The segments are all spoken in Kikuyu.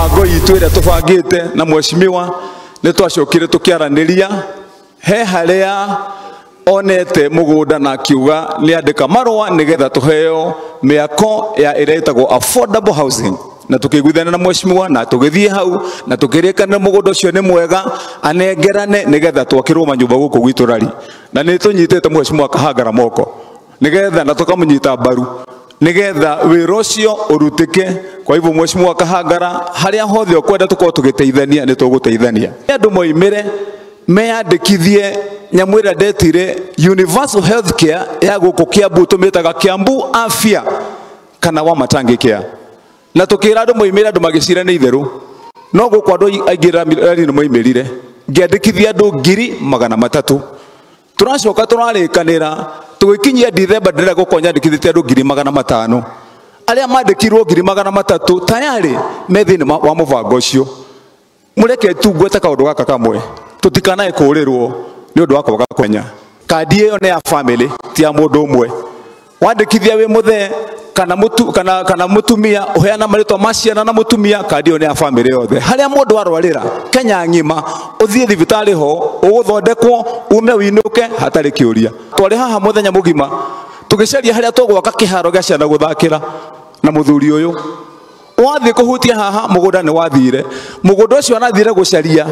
Mĩbango itũ ĩrĩa tũbangĩte na mheshimiwa nĩ twacokire tũkĩaranĩria he harĩa onete mũgũnda na akiuga nĩ andĩka marũa nĩgetha tũheo mĩako ya ĩrĩa ĩtagwo affordable housing, na tukiguithana na mheshimiwa na tugithie hau na tukirikana mũgũnda ũcio nĩ mwega anengerane nĩgetha twakĩrwo manyũmba gũkũ gwitũ rari. Na nĩ tũnyitĩte mheshimiwa Kahangara moko nĩgetha na tũkamũnyita mbaru nĩgetha wĩra ũcio ũrutĩke. Kwa hivyo mheshimiwa Kahangara, harĩa hothe ũkwenda tũkorwo tũgĩteithania nĩ tũgũteithania. Andũ moimĩre meyandĩkithie nyamũ ĩrĩa ndetire universal health care ya gũkũ Kiambu, tũmĩtaga Kiambu Afya kana wa Matangi Care. Na tukira andu moimire andu magicira ni itheru, no guku andu aingi rari ni moimirire, ngiandikithia andu 300,000. Turacoka turarikanira tugikinyia Dithemba ndirenda gukorwo nyandikithĩtie andu 500,000. Aria mandikirwo 300,000 tayari me thiini wa mubango ucio. Mureke tu ngwete kaundu gaka kamwe, tutikanae kurirwo ni undu wa kwaga kũmenya. Kandi iyo ni ya family, ti ya mundu umwe. Wandikithia wi muthee kana mutu, kana, kana mutumia, uheana marĩtwa ma ciana na mutumia, kandi iyo ni ya family yothe. Haria mundu arwarira Kenya ng'ima, uthie thibitarĩ ho uguthondekwo ume winuke hatarĩ kĩũria. Twarĩ haha muthenya mugima tugicaria haria tugwaka kĩharo gĩa ciana guthakĩra na muthuri uyu. Wathiĩ kũhutia haha mũgũnda nĩ wathire, mũgũnda ũcio arathire gũcaria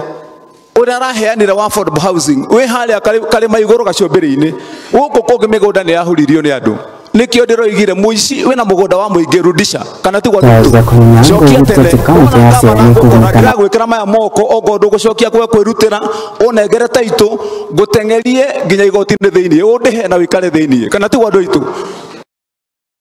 ũrĩa araheanire wa affordable housing wĩ harĩa karĩma igũrũ gacũmbĩrĩ-inĩ. Gũkũ kũngĩ mĩgũnda nĩ yahuririo nĩ andũ. Nĩkĩo ndĩroigire mũici wĩna mũgũnda wa mũingĩ rudisha kana ti gwa Taweza kũnyango Cokia tene. gũtete kaunti ya Siaya nĩ kũgunĩka na Ndĩragwĩkĩra maya moko ongorwo ndũgũcokia kwe kwĩrutĩra ũnengere taitũ ngũteng'erie nginya igoti-inĩ thĩiniĩ ũndĩhe na wĩikare thĩiniĩ kana ti gwa andũ aitũ.